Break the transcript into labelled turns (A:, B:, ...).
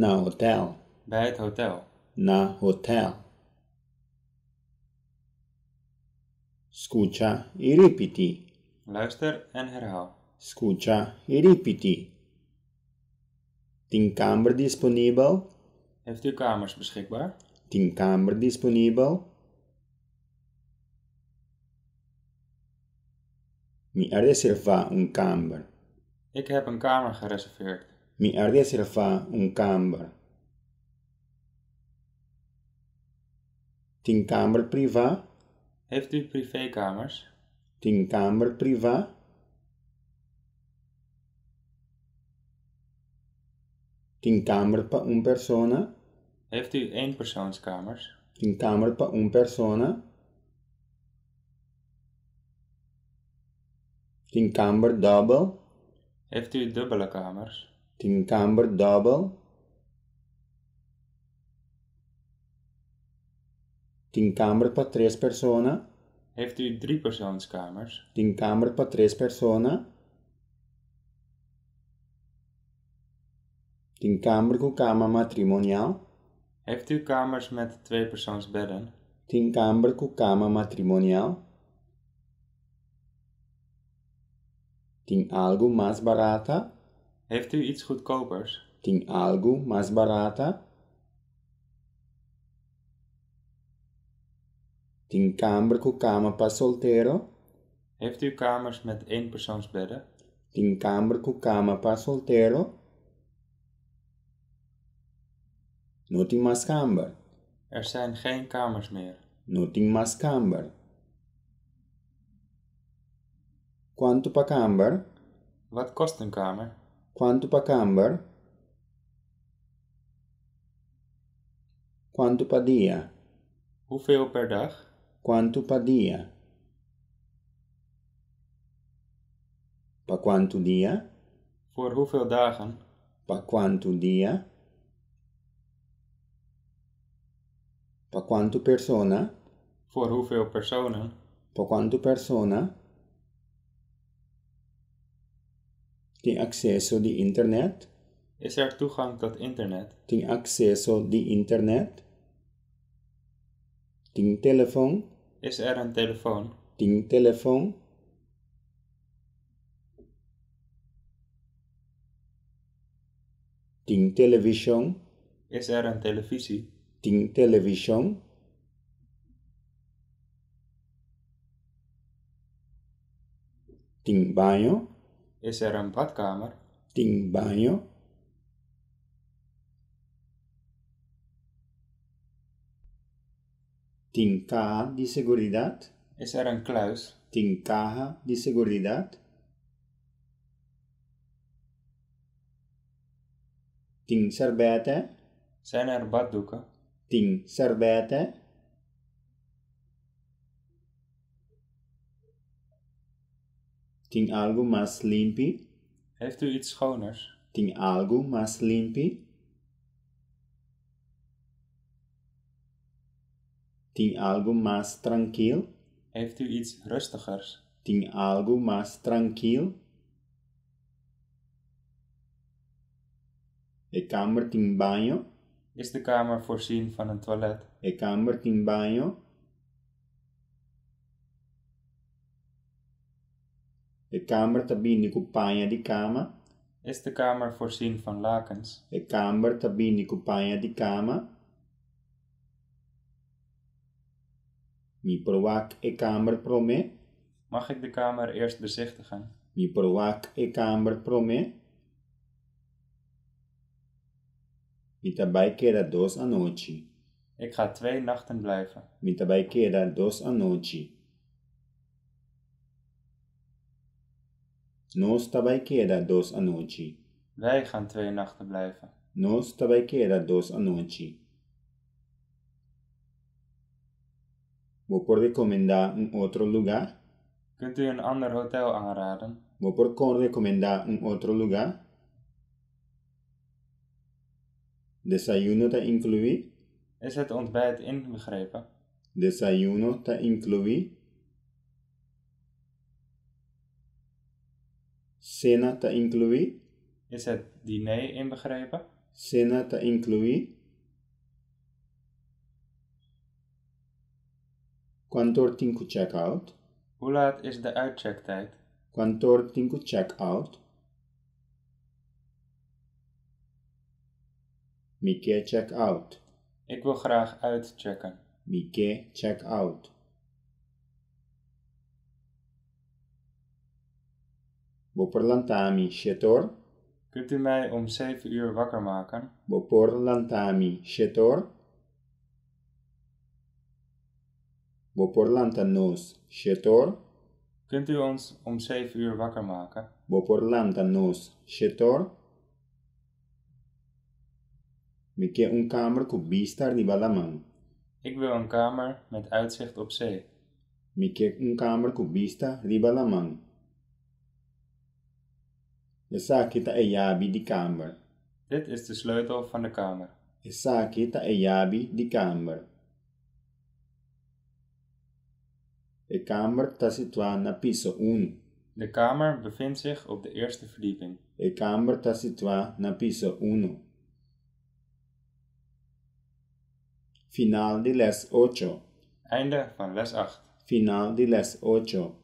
A: Na hotèl.
B: Bij het hotel.
A: Na hotèl. Skucha i ripití.
B: Luister en herhaal.
A: Skucha i ripití. Tin kamber disponibel?
B: Heeft u kamers beschikbaar?
A: Tin kamber disponibel? Mi a reservá un kamber.
B: Ik heb een kamer gereserveerd.
A: Mi a reservá un kamber. Tin kamber privá?
B: Heeft u privékamers?
A: Tin kamber privá? Tin kamber pa un persona?
B: Heeft u eenpersoonskamers?
A: Tin kamber pa un persona? Tin kamber dòbel?
B: Heeft u dubbele kamers?
A: Tin kamber dòbel? Tin kamber pa tres persona?
B: Heeft u driepersoonskamers?
A: Tin kamber pa tres persona? Tin kamber ku kama matrimonial?
B: Heeft u kamers met tweepersoonsbedden?
A: Tin kamber ku kama matrimonial? Tin algu mas barata?
B: Heeft u iets goedkopers?
A: Tin algu mas barata? Tin kamber ku kama pa soltero?
B: Heeft u kamers met eenpersoonsbedden?
A: Tin kamber ku kama pa soltero? No tin mas kamber.
B: Er zijn geen kamers meer.
A: No tin mas kamber. Kuantu pa kamber?
B: Wat kost een kamer?
A: Kuantu pa kamber? Kuantu pa dia?
B: Hoeveel per dag?
A: Kuantu pa dia? Pa kuantu dia?
B: Voor hoeveel dagen?
A: Pa kuantu dia? Pa kuantu persona?
B: Voor hoeveel personen?
A: Pa kuantu persona? Tin akseso di internet?
B: Is er toegang tot internet?
A: Tin akseso di internet? Tin telefòn?
B: Is er een telefoon?
A: Tin telefòn? Tin televishon?
B: Is er een televisie?
A: Tin televishon? Tin baño?
B: Is er een badkamer?
A: Tin baño? Tin kaha di seguridat?
B: Is er een kluis?
A: Tin kaha di seguridat? Tin sèrbètè?
B: Zijn er baddoeken?
A: Tin sèrbètè? Tin algu mas limpi?
B: Heeft u iets schoners?
A: Tin algu mas limpi? Tin algu mas trankil?
B: Heeft u iets rustigers?
A: Tin algu mas trankil? E kamber tin baño?
B: Is de kamer voorzien van een toilet?
A: E kamber tin baño? E kamber ta bini ku paña di kama?
B: Is de kamer voorzien van lakens?
A: E kamber ta bini ku paña di kama? Mi por wak e kamber promé?
B: Mag ik de kamer eerst bezichtigen?
A: Mi por wak e kamber promé? Mi ta bai keda dos anochi.
B: Ik ga twee nachten blijven.
A: Mi ta bai keda dos anochi. Nos ta bai keda dos anochi.
B: Wij gaan twee nachten blijven.
A: Nos ta bai keda dos anochi. Bo por rekomendá un otro lugá?
B: Kunt u een ander hotel aanraden?
A: Bo por kon rekomendá un otro lugá? Desayuno ta inkluí?
B: Is het ontbijt inbegrepen?
A: Desayuno ta inkluí? Sena ta inkluí?
B: Is het diner inbegrepen?
A: Sena ta inkluí? Kuant'or tin ku check out?
B: Hoe laat is de uitchecktijd?
A: Kuant'or tin ku check out? Mi ke check out.
B: Ik wil graag uitchecken.
A: Mi ke check out. Bo por lanta mi shet'or?
B: Kunt u mij om zeven uur wakker maken?
A: Bo por lanta mi shet'or? Bo por lanta nos shet'or?
B: Kunt u ons om zeven uur wakker maken?
A: Bo por lanta nos shet'or? Mi ke un kamber ku bista riba laman.
B: Ik wil een kamer met uitzicht op zee.
A: Mi ke un kamber ku bista riba laman. Esaki ta e yabi di kamber.
B: Dit is de sleutel van de kamer.
A: Esaki ta e yabi di kamber. E kamber ta situá na piso unu.
B: De kamer bevindt zich op de eerste verdieping.
A: E kamber ta situá na piso unu. Final di lès ocho.
B: Einde van les 8.
A: Final di lès ocho.